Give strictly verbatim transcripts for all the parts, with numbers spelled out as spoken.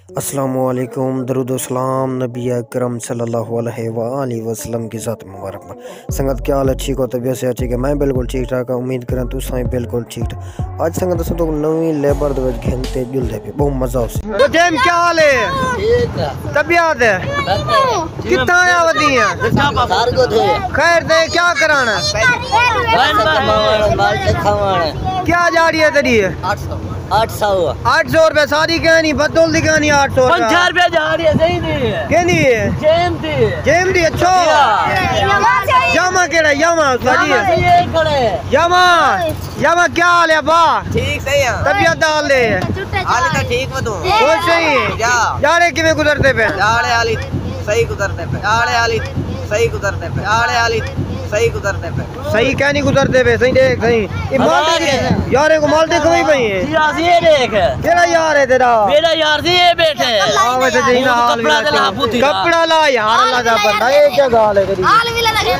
السلام علیکم، درود و سلام نبی اکرم صلی اللہ علیہ وآلہ وسلم کی ذات مبارک پر۔ سنگت، کیا حال ہے؟ ٹھیک ہو؟ طبیعت صحت ٹھیک ہے؟ میں بالکل ٹھیک ٹھاک ہاں، امید کراں تساں وی بالکل ٹھیک ٹھاک۔ اڄ سنگت اساں تہاکوں نویں لیبر دے وچ گھن تے ڄلدے پئے، ٻہوں مزہ آسی۔ او جیم، کیا حال ہے؟ ٹھیک ہے۔ طبیعت ہے؟ بہتر ہے۔ کتھاں آیا ودی ہے؟ سارگو تھے۔ خیر تے کیا کرانا؟ پیسے کماوݨ، مال تے کھاوݨ۔ کیا ڄاڑی ہے تیݙی؟ اٹھ سو۔ اٹھ سو۔ اٹھ سو روپے ساری کہنی، بدل دی کہنی اٹھ سو روپے۔ پنجاہ روپے ڄاڑی ہے، صحیح نہیں ہے۔ کہنی ہے؟ جیم دی۔ جیم دی، اچھا۔ یاما۔ یاما کیڑا؟ یاما استاد جی۔ یاما صحیح ہے، کھڑے۔ یاما۔ یاما، کیا حال ہے ابا؟ ٹھیک صحیح ہے۔ طبیعت دا حال ہے؟ حال تاں ٹھیک ودوں۔ خوش صحیح؟ جا۔ یارے کیویں گزردے پئے؟ یارے حالی صحیح گزردے پئے۔ یارے حالی صحیح گزردے پئے۔ یارے حالی صحیح گزردے پئے۔ صحیح کیا نہیں گزردے پئے؟ صحیح ݙیکھ صحیح۔ اے مال ݙیکھ، یاریں کوں مال ݙیکھوئی پئی ہے۔ جی، اسی اے ݙیکھ۔ کیڑا یار ہے تیرا؟ میرا یار جی اے بیٹھے۔ آ ویسے جی نا حال وی کپڑا لا یار، اللہ دا بندہ، اے کیا ڳالھ ہے تیری؟ حال وی لا لگے۔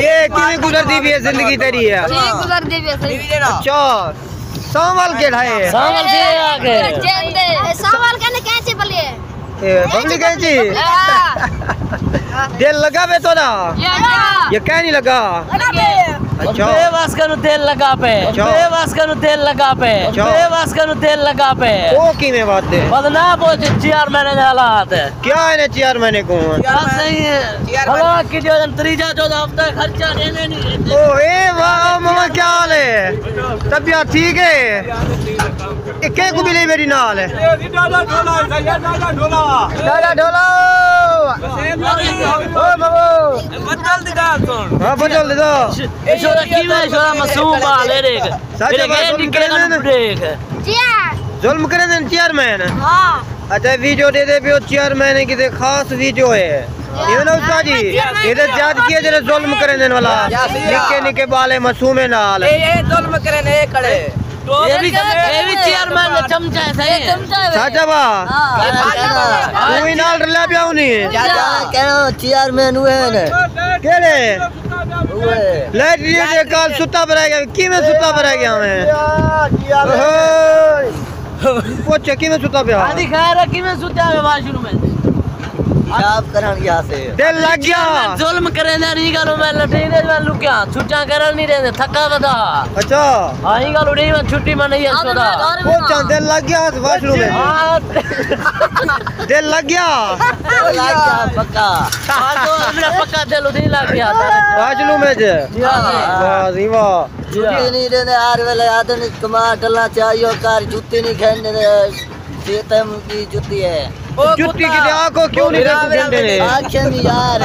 اے کیویں گزردی پئی ہے زندگی تیری ہے؟ ٹھیک گزردی پئی ہے صحیح۔ اچھا، سانول کیڑا ہے؟ سانول جی آ گئے۔ جیندے۔ سانول کنے کینچی بلیے؟ اے ببلی کینچی؟ ہاں۔ دل لڳا پئے تہاݙا؟ یا، یا۔ یا کہیں نہیں لڳا؟ لڳا پئے۔ اچھا۔ بے وس کنوں دل لڳا پئے۔ اچھا۔ بے وس کنوں دل لڳا پئے۔ اچھا۔ بے وس کنوں دل لڳا پئے۔ او کیویں واسطے؟ بدنام ہو چیئرمین دے حالات۔ کیا ہے نے چیئرمین کوں؟ بس صحیح ہے۔ چیئرمین۔ ہلاک کی جو تریجا جو ہفتہ خرچہ ݙیندے نہیں۔ او اے واہ ماما، کیا حال ہے؟ طبیعت ٹھیک ہے؟ اے کہیں کوں ملے میݙی نال ہے؟ ݙاݙا ڈھولا، ݙاݙا ڈھولا۔ ݙاݙا ڈھولا۔ او بابو۔ بدل دی ڳالھ سݨ۔ ہاں، بدل دی ڳالھ۔ اے چھوڑا کیویں، چھوڑا معصوم ٻال ہے، ݙیکھ۔ سچ ݙیکھ، بات اے نکلے نہ ݙیکھ۔ جی ہاں۔ ظلم کریندے چیئرمین؟ ہاں۔ اچھا، ویڈیو ݙیندے پیو چیئرمین کیتے خاص ویڈیو ہے۔ ایویں نا استاد جی، اے تے زیادتی ہے جیڑھے ظلم کریندے والا۔ نکے نکے ٻالے معصومیں نال۔ اے، اے ظلم کریندے، اے کھڑے۔ اے وی، اے وی چیئرمین دا چمچہ ہے، صحیح ہے۔ سچ ہے با؟ ہاں۔ توں وی نال رلیا پیا ہونی۔ کہڑا چیئرمین ہوئے نے؟ کیڑھے؟ لائٹ ڈے کال ستا پیا رہ ڳیا، کیویں ستا پیا رہ ڳیا میں؟ اوہو۔ پوچھ، کیویں ستا پیا؟ آدھی خیر ہے، کیویں ستا پیا واش روم وچ؟ پیشاب کرݨ ڳیا سے۔ دل لڳ ڳیا۔ ظلم کریندے نہیں، گالوں میں لٹرینے میں لکیا، چھٹیاں کرݨ نہیں ݙیندے، تھکا ودا۔ اچھا۔ ہاں، ہی گالوں نہیں، میں چھٹی میں نہیں ہسدا۔ پوچھ، دل لڳ ڳیا واش روم وچ؟ ہاں۔ دل لڳ ڳیا؟ لڳ ڳیا پکا۔ ہاں، تو میرا پکا دل ادھر لڳ ڳیا۔ واش روم وچ؟ واہ جی واہ۔ چھٹی نہیں ݙیندے، ہر ویلے آدھے نہیں کما ٹلا چاہیو کر، جتی نہیں کھیݙ ݙیندے، سیتم دی جتی ہے۔ جتی کیتے آکھو کیوں نہیں کھیݙ ݙیندے؟ آکھے نہیں یار۔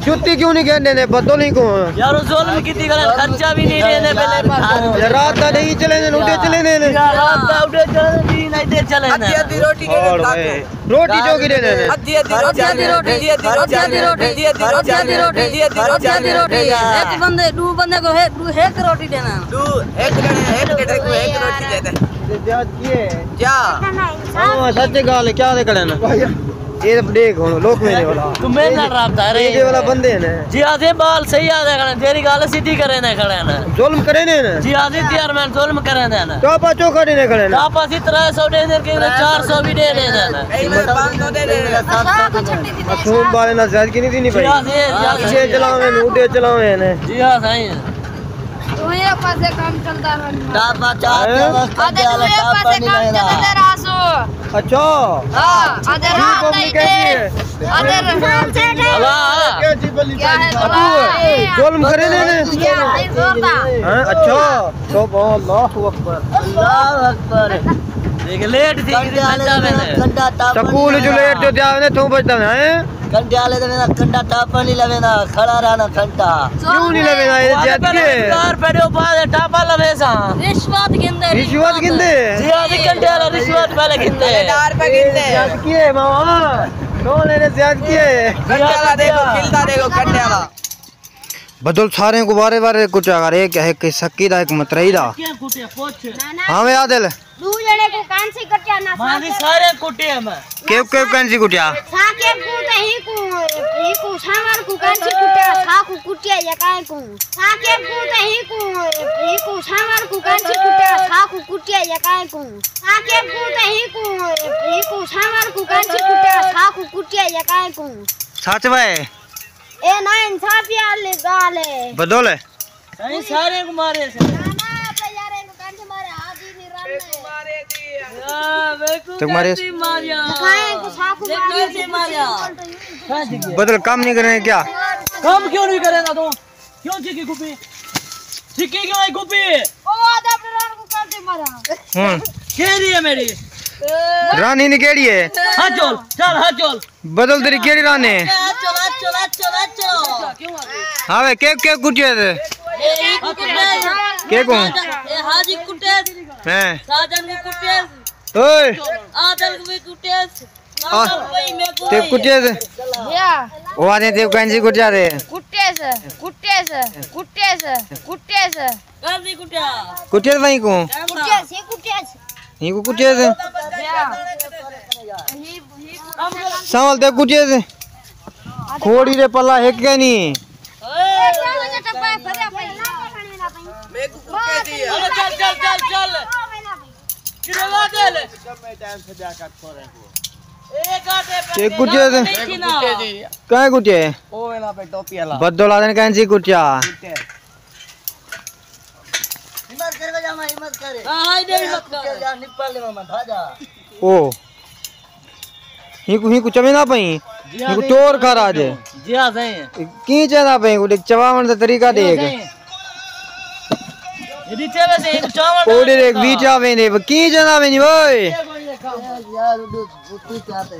جتی کیوں نہیں کھیݙ ݙیندے؟ بدل نہیں کو۔ یار، ظلم کیتی کرن، خرچہ بھی نہیں ݙیندے، بلے پاسوں۔ رات دا نہیں چلے نے، اڈے چلے نے۔ یار، رات دا اڈے چلے نے، دین اڈے چلے نے۔ ادھی ادھی روٹی ݙیندے۔ روٹی جو کی ݙیندے نے؟ ادھی ادھی روٹی۔ ادھی ادھی روٹی۔ ادھی ادھی روٹی۔ ادھی ادھی روٹی۔ ادھی ادھی روٹی۔ ہک بندے، ݙو بندے کوں ہک، ݙو، ہک روٹی ݙیندے۔ ݙو، ہک ڄݨے، ہک ڄݨے کوں ہک روٹی ݙیندے۔ تے زیادتی ہے۔ کیا؟ ہاں، سچ ڳالھ ہے، کیا تے کھڑے نا؟ اے ݙیکھ ہݨ لوک میرے والا۔ توں میرے نال رابطہ ہے۔ اے جے والا بندے نے۔ جی، آدھے ٻال صحیح آدھے کھڑے، تیری ڳالھ سدھی کرے نے کھڑے نے۔ ظلم کرے نے نا؟ جی، آدھے چیئرمین ظلم کرے نے نا۔ تو آپا چوکھا ݙیندے کھڑے نے۔ تو آپا اسی ترے سو ݙیندے کہ چار سو بھی ݙے ݙیندے نا۔ اے میں پانچ سو ݙے ݙیندے۔ معصوم ٻالے نال زیادتی نہیں تھیندی پئی۔ جی ہاں، جی ہاں۔ اڈے چلاویں نے، اڈے چلاویں نے۔ جی ہاں، سائیں۔ ݙوہیں پاسے کم چلدا رہندا۔ ٹاپا چار ہیں؟ تے وقت آدھے ݙوہیں پاسے کم چلدا رہسو۔ اچھا۔ ہاں، آدھے رات آئی دے۔ آدھے رات۔ ہلا۔ کیا ہے ابو، بلا؟ ظلم کرے نے نے؟ کیا ہے زور دا؟ ہاں، اچھا۔ سبحان اللہ اکبر۔ اللہ اکبر۔ دیکھ، لیٹ تھی کنڈے آلے دے ویندے۔ سکول جو لیٹ جو تھی آوے نے، تھوں بچدا ہے۔ کنڈے آلے دے ویندے، کنڈا ٹاپا نہیں لویندا، کھڑا رہنا گھنٹہ۔ کیوں نہیں لویندا؟ اے زیادتی ہے۔ ہزار روپے ݙیو، بعد ٹاپا لویساں۔ رشوت گھندے، رشوت گھندے؟ جی ہاں جی، کنڈے والا رشوت پہلے گھندے۔ ہزار روپے گھندے۔ زیادتی ہے ماما، کون ہے زیادتی ہے؟ کنڈے والا ݙیکھو، کھلدا ݙیکھو کنڈے والا۔ بدل سارے کوں وارے وارے کٹیا کر، ایک، ایک سکی دا، ایک مترئی دا۔ کیا کٹیا؟ پوچھ۔ ہاں وے عادل۔ ݙو ڄݨے کوں کینسی کٹیا نا؟ ماں دی سارے کٹے ہم۔ کیوں، کیوں کینسی کٹیا؟ ثاقب کوں تے ہی کوں، ہی کوں سانول کوں کینسی کٹیا، سا کوں کٹیا یا کائیں کوں؟ ثاقب کوں تے ہی کوں، ہی کوں سانول کوں کینسی کٹیا، سا کوں کٹیا یا کائیں کوں؟ ثاقب کوں تے ہی کوں، کانچی کٹیا، ساکو کٹیا یا کائیں کو؟ سچ وے؟ اے نا انصافی والی ڳالھ ہے۔ بدل ہے۔ سائیں سارے کو مارے سے۔ نا، نا، اپنے یاریں کو کانچی مارے، ہاتھ ہی نہیں رن ہے۔ ہاں، بالکل تے مارے۔ کانچی ماریا۔ دکھائیں کو ساکو مارے۔ کانچی ماریا۔ بدل کم نہیں کرنے کیا؟ کم کیوں نہیں کرے گا تو؟ کیوں چکی گپی؟ چکی کیوں ہے گپی؟ او آدھا پلان کو کر دے مارا۔ ہوں۔ کہہ رہی ہے میری۔ رانی نہیں کہہ رہی ہے۔ ہاں چل، چل، ہاں چل۔ بدل تیری کہڑی رانی ہے؟ ہاں چل، ہاں چل، ہاں چل، ہاں چل۔ ہاں بے، کے، کے کٹے تھے؟ اے ہی کٹے۔ کے کو؟ اے حاجی کٹے۔ ہیں۔ ساجن کو کٹے۔ اوئے۔ عادل کو بھی کٹے۔ آ، تے کٹے دے۔ یا۔ او آدھے تے کہیں سی کٹیا دے۔ کٹے سے، کٹے سے، کٹے سے، کٹے سے۔ کٹے دے بھائی کو۔ کٹے سے، کٹے سے۔ یہ کو کٹے دے۔ یا۔ سوال تے کٹے دے۔ کھوڑی دے پلا ہک کے نہیں۔ میرے کو کٹے دی۔ چل، چل، چل، چل۔ تے کٹے دے۔ کہیں کٹے؟ او ویلا پہ ٹوپی والا۔ بدل آدن کہیں سی کٹیا۔ ہمت کر، ہمت کر۔ ہاں، ہاں، ادھر ہمت کر۔ نپال لے ماما، بھاجا۔ او۔ ہی کو، ہی کو چوے نہ پئی۔ جی ہاں، ہی کو سائیں۔ ٹور کھا راج۔ جی ہاں، سائیں۔ کی چاہندا پئی؟ کو ݙیکھ، چواوݨ دا طریقہ ݙیکھ۔ جی ہاں، سائیں۔ یہ دیتے ویسے، یہ چاول او ݙیکھ، وی چاوے نے، کی چاہندا پئی اوئے؟ یار، اُڈو، اُڈو کیا تے۔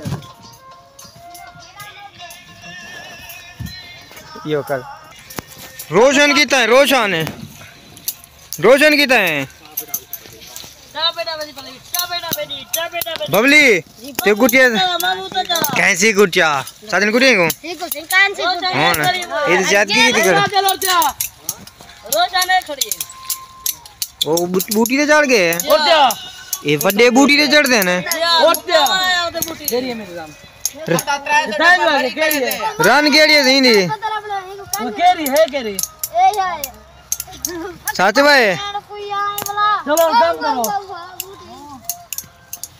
یو کر۔ روشن کیتا ہے، روشن ہے۔ روشن کیتا ہے۔ ببلی، تے گٹیا۔ کہیں سی گٹیا؟ سادن گٹیا کو؟ ہاں نا۔ یہ زیادگی کی کر۔ روشن ہے کھڑی۔ وہ بوٹ-، بوٹی تے چڑھ گئے۔ یہ وڈے بوٹی تے چڑھدے نے۔ رن کیڑی ہے سہی دی؟ کیڑی ہے، کیڑی؟ سچ بھائی؟ چلو، کم کرو۔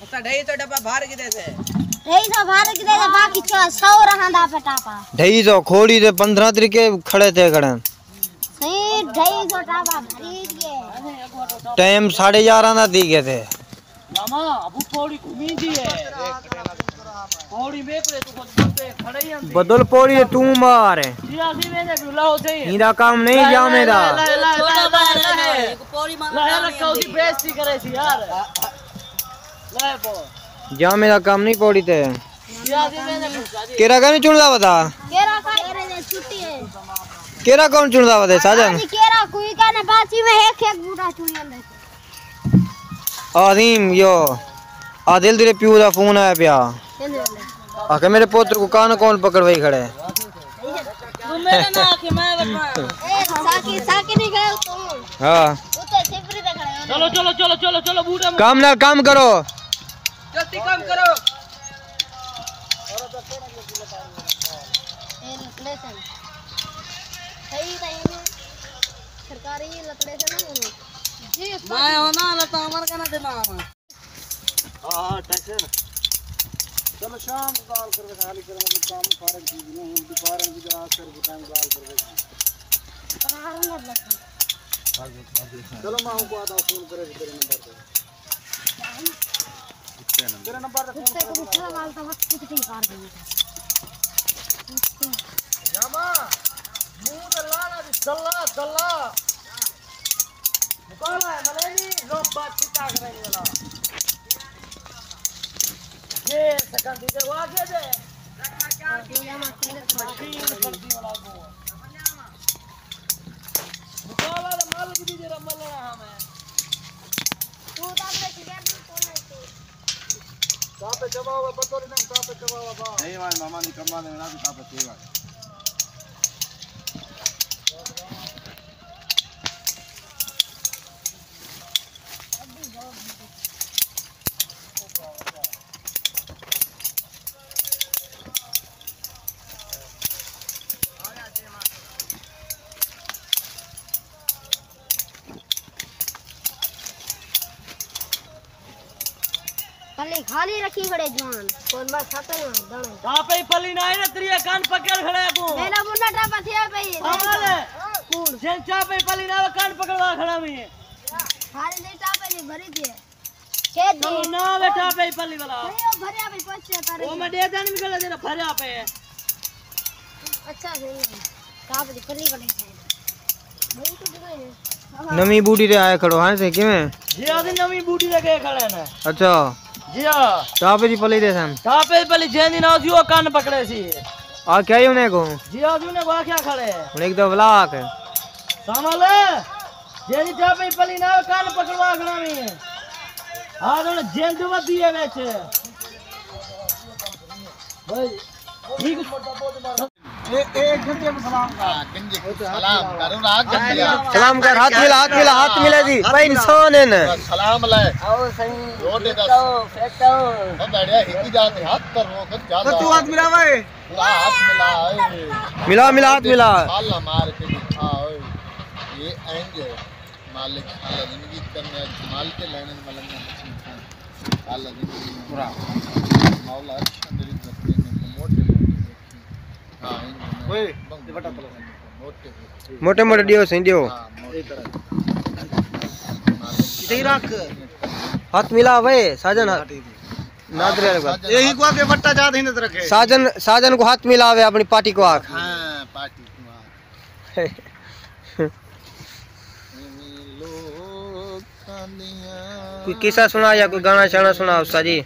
اساں ڈھائی سو ڈبہ بھر کے دے سے۔ ڈھائی سو بھر کے دے سے، باقی چا-، سو رہندا پہ ٹاپا۔ ڈھائی سو کھوڑی دے پندرہ طریقے کھڑے تے کھڑے۔ سہی، ڈھائی سو ٹاپا خرید کے۔ ٹائم ساڑھے یارہ دا تھی گئے تھے۔ ماما، ابو پوڑی گھمی دی ہے۔ پوڑی میں کوئی تو کچھ بولتے کھڑے ہی ہم۔ بدل پوڑی ہے، تو مار ہے۔ جی، اسی میں نے بلاؤ سے۔ ایندا کام نہیں، جامے دا۔ لا، لا، لا، لا، لا، لا۔ پوڑی ماما لا، یار، کاؤ دی بےعزتی کرے سی یار۔ لا، پو۔ جامے دا کام نہیں پوڑی تے۔ جی، اسی میں نے پوچھا جی۔ کیرا کہیں چندا ودا؟ کیرا کا چھٹی ہے۔ کیرا کون چندا ودا، ساجن؟ جی، کیرا کوئی کا نہ، باسی میں ایک ایک بوٹا چنیا اندر۔ عظیم، یو عادل تیرے پیو دا فون آیا پیا۔ آکھے میرے پوتر کو کان کون پکڑوائی کھڑے؟ تو میرے نہ آکھے، میں بتایا۔ اے، ساکی، ساکی نہیں گئے تو۔ ہاں۔ وہ تو چھپری دے کھڑے ہو۔ چلو، چلو، چلو، چلو، چلو، بوٹا۔ کام نال کام کرو۔ جلدی کام کرو۔ اے لتڑے سن۔ صحیح تھا یہ۔ سرکاری لتڑے سے نہ ہونے۔ جی، میں ہونا لتا عمر کا نہ دینا ہوں۔ ہاں، ہاں، ٹیکسن۔ چلو، شام کو کال کر کے خالی کریں گے، کام فارغ کی بھی نہیں، دوپہر میں بھی جا کر کے ٹائم کال کر کے۔ چلو، میں ہوں کو آتا ہوں، فون کرے تیرے نمبر پہ۔ تیرے نمبر پہ فون کرے۔ جاما، منہ تے لالا دی دلہ، دلہ۔ مکالا ہے ملینی، لوگ بات چھٹا کریں گے نا۔ یہ سکندی دے واقعے دے۔ مشین سردی والا کو۔ مکالا دے مالک دی جڑا ملنا ہاں میں۔ تو تاں تے کیا بھی کون ہے تو؟ تاں پہ چوا ہوا، پتہ نہیں، تاں پہ چوا ہوا با۔ نہیں بھائی، ماما نکما دے نا، تاں پہ چوا۔ ملک، حالی رکھی کھڑے جوان، کون بس ختم ہو، دانے۔ چاہ پئی پلی نہ آئی نا، تیرے کن پکڑ کھڑے کو۔ میرا منڈا ٹاپا تھیا پئی۔ سامنے۔ کوڑ۔ جن چاہ پئی پلی نہ آوے، کن پکڑوا کھڑا میں۔ حالی نہیں ٹاپے نہیں بھری تھی۔ کھیت چلو دی۔ نہ بیٹا پئی پلی والا۔ نہیں، وہ بھریا پئی پوچھے تارے۔ وہ میں دے دن نکل دینا، بھریا پئی۔ اچھا، صحیح ہے۔ ٹاپ دی پلی بنے۔ نویں بوٹی تے آئے کھڑو، ہاں سے کیویں؟ جی، آدھی نویں بوٹی تے گئے کھڑے نے۔ اچھا۔ جی ہاں۔ ٹاپے دی پلی دے سن۔ ٹاپے دی پلی جیندی نہ سی، او کن پکڑے سی۔ آ کیا ہی انہیں کو؟ جی، آدھی انہیں کو آ کیا کھڑے؟ ہن ایک دو ولاک۔ سامالے، جیندی ٹاپے دی پلی نہ، کن پکڑوا کھڑا نہیں ہے۔ آ ہن جند ودی ہے وچ۔ بھائی، ٹھیک۔ اے، اے گنجے کوں سلام کر۔ ہاں، گنجے کوں سلام کر، انہاں آکھ گنجے آ۔ سلام کر، ہتھ ملا، ہتھ ملا، ہتھ ملا جی۔ بھائی انسان ہے نا۔ سلام علیکم۔ آؤ سائیں۔ روٹے دا۔ ٹھیک ہو، فٹ ہو۔ او بیٹھا ہک جا تے ہتھ کر رو کر جا۔ تو ہتھ ملا بھائی۔ ہتھ ملا، اے۔ ملا، ملا، ہتھ ملا۔ سالا مار کے دکھا، اوئے۔ یہ اینج ہے۔ مالک سالا زندگی کرنے اچ مال کے لینے ملنگا مچھی کھان۔ سالا زندگی پورا۔ مولا اچھا میری زندگی میں موٹے موٹے دیکھی۔ ہاں، ان میں اوئے، بنگلے یہ بٹا تلو۔ موٹے موٹے۔ موٹے موٹے ڈیو سائیں ڈیو۔ ہاں، موٹے۔ اے طرح۔ مالک ادھر ہی رکھ۔ ہتھ ملا وے، ساجن ہتھ۔ نادرے والے کو۔ یہی کو آگے بٹا جات ہی نہ رکھے۔ ساجن، ساجن کو ہتھ ملا وے اپنی پارٹی کو آکھ۔ ہاں، پارٹی کو آکھ۔ کوئی قصہ سنا یا کوئی گانا شانا سنا استاد جی۔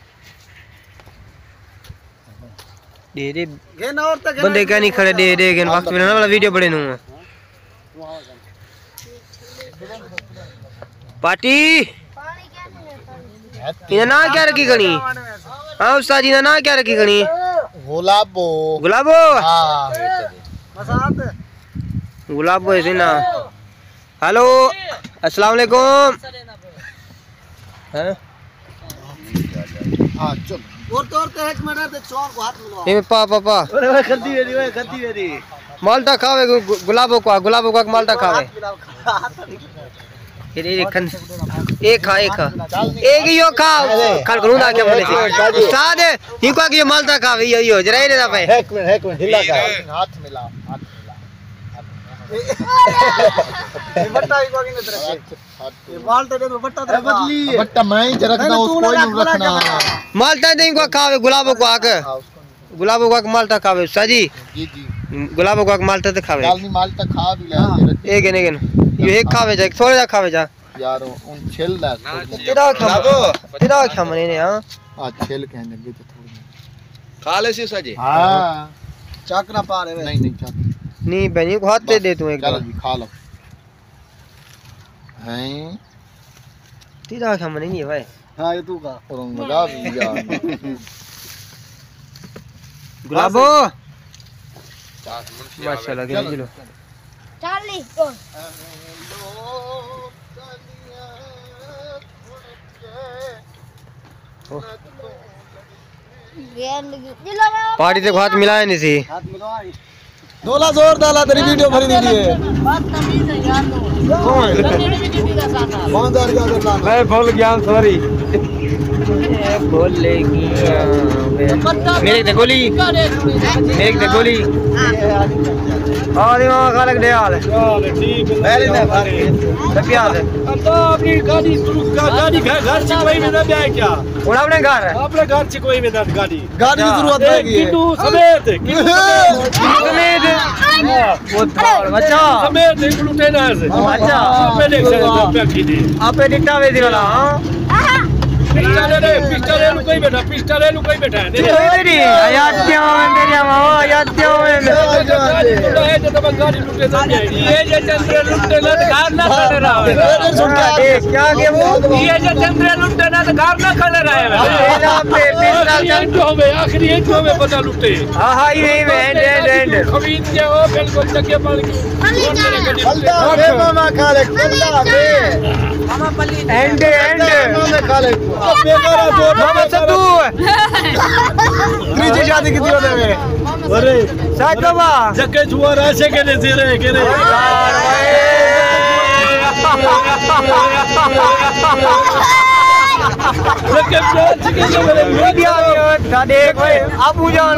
ڈے ڈے۔ بندے کیا نہیں کھڑے، ڈے ڈے گن وقت ملنا والا ویڈیو بڑے نوں۔ پارٹی۔ انہاں ناں کیا رکھی کھڑی؟ ہاں استاد جی، انہاں ناں کیا رکھی کھڑی؟ گلابو۔ گلابو؟ ہاں۔ گلابو ہے نا۔ ہیلو، السلام علیکم۔ ہیں؟ ہاں، چل۔ اور تو، اور تو ایک منٹ تے چون کو ہاتھ ملوا۔ اے پا، پا، پا۔ اوئے، اوئے، کھدی ویری، اوئے، کھدی ویری۔ مالٹا کھاوے، گو-، گو-، گلابو کو، گلابو کو مالٹا کھاوے۔ ہاتھ ملوا۔ اے، اے کھن-، اے کھا، اے کھا۔ اے کی یو کھا، کھل کروں دا کیا بولے سی؟ استاد، ہی کو کی مالٹا کھاوے، یو، یو، جرا اے دا پے۔ ایک منٹ، ایک منٹ، ڈھیلا کر۔ ہاتھ ملا، ہاتھ ملا۔ اے بٹا ہی کو کی نہیں ترکے۔ اے مالٹا دے بٹا تے بدلی۔ بٹا میں ہی رکھدا، اس کوئی نہیں رکھنا۔ مالٹا دے کو کھاوے، گلابو کو آکھ۔ گلابو کو آکھ مالٹا کھاوے، سا جی۔ جی، جی۔ گلابو کو آکھ مالٹا تے کھاوے۔ گل نہیں، مالٹا کھا بھی لے۔ اے گن، اے گن۔ یو ایک کھاوے جا، تھوڑا جا کھاوے جا۔ یار، ان چھل دا۔ تیرا کھا، تیرا کھا منے نے، ہاں۔ آ چھل کہنے گے تو تھوڑی۔ کھا لے سی سا جی۔ ہاں۔ چک نہ پا رہے۔ نہیں، نہیں، چک۔ نہیں، بھائی، کو ہاتھ تے دے تو ایک بار۔ جی، کھا لو۔ ہیں؟ تیرا کھا منے نہیں ہے بھائی۔ ہاں، یہ تو کا۔ اور مزہ بھی یار۔ گلابو۔ ماشاءاللہ، چلو۔ چلو۔ چالیس کو۔ پارٹی تے ہاتھ ملائے نہیں سی۔ ہاتھ ملائے۔ دولا زور دالا تیری ویڈیو بھری دی ہے۔ بس تمیز ہے یار تو۔ کون؟ کون دار کیا کرنا؟ میں بھول گیا، سوری۔ بھول گیا۔ میرے تے گولی۔ میرے تے گولی۔ آ دے ماما خالق دے حال۔ پہلے میں بھر کے۔ پیاز۔ ابا اپنی گاڑی، گاڑی گھر، گھر سے کوئی بھی نہ جائے کیا؟ ہن اپݨے گھر۔ اپݨے گھر چ کوئی ویندا گاڑی۔ گاڑی دی ضرورت ہے۔ کڈو سمیت، کڈو سمیت۔ کڈو سمیت۔ ہاں۔ او دھاڑ بچا۔ سمیت ہک لٹے نہ ہے۔ اچھا۔ پہلے شاید پیا کی دی۔ آپے ڈٹا وے دی والا، ہاں۔ پسٹل لے، پسٹل لے، لکائی بیٹھا، پسٹل لے، لکائی بیٹھا ہے۔ کوئی نہیں، یاد کیا ہوئے میرے ماما، یاد کیا ہوئے میرے۔ اے جے چندرے لٹے نہ تے گھر نہ کھڑے رہے۔ اے کیا کہ وہ؟ اے جے چندرے لٹے نہ تے گھر نہ کھڑے رہے۔ اے جو ہوے، آخری اے جو ہوے بندہ لٹے۔ ہاں، ہاں، یہ، یہ، اینڈ، اینڈ، اینڈ۔ خمید کیا ہو، بالکل چکے پڑ کے۔ بندہ ہوے ماما خالق، بندہ ہوے۔ اینڈ، اینڈ۔ ماما خالق۔ ماما سدھو۔ تریجی شادی کیتی ہوندے وے۔ ارے۔ ساکو با۔ جکے جوار آشے کے نے زیرے کے نے۔ ابو جان،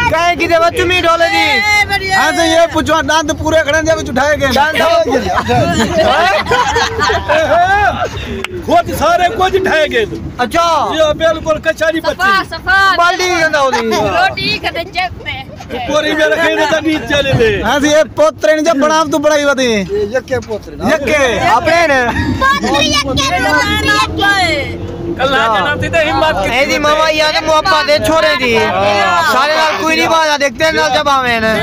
کہیں کتے بچوں میں ڈولے دی؟ ہاں تے یہ پچھو ڈند پورے کھڑے دے وچ اٹھائے گئے۔ ڈند؟ کچھ سارے کچھ ڈھائے گئے۔ اچھا۔ یہ بالکل کچا نہیں بچی۔ صفا، صفا۔ بالٹی نہیں گندا ہوندی۔ روٹی کھدے چک تے۔ پوری میرے کھینے دا نیچ چلے دے۔ ہاں سی، یہ پوترے نہیں جب بناو تو بڑائی ودی۔ یکے پوترے۔ یکے، اپنے نے۔ پوترے یکے، پوترے یکے۔ کلا جنم تھی تے ہمت کیتی۔ اے دی ماما یا تے محبت دے چھوڑے دی۔ سارے نال کوئی نہیں بازا دیکھتے نال جب آویں نے۔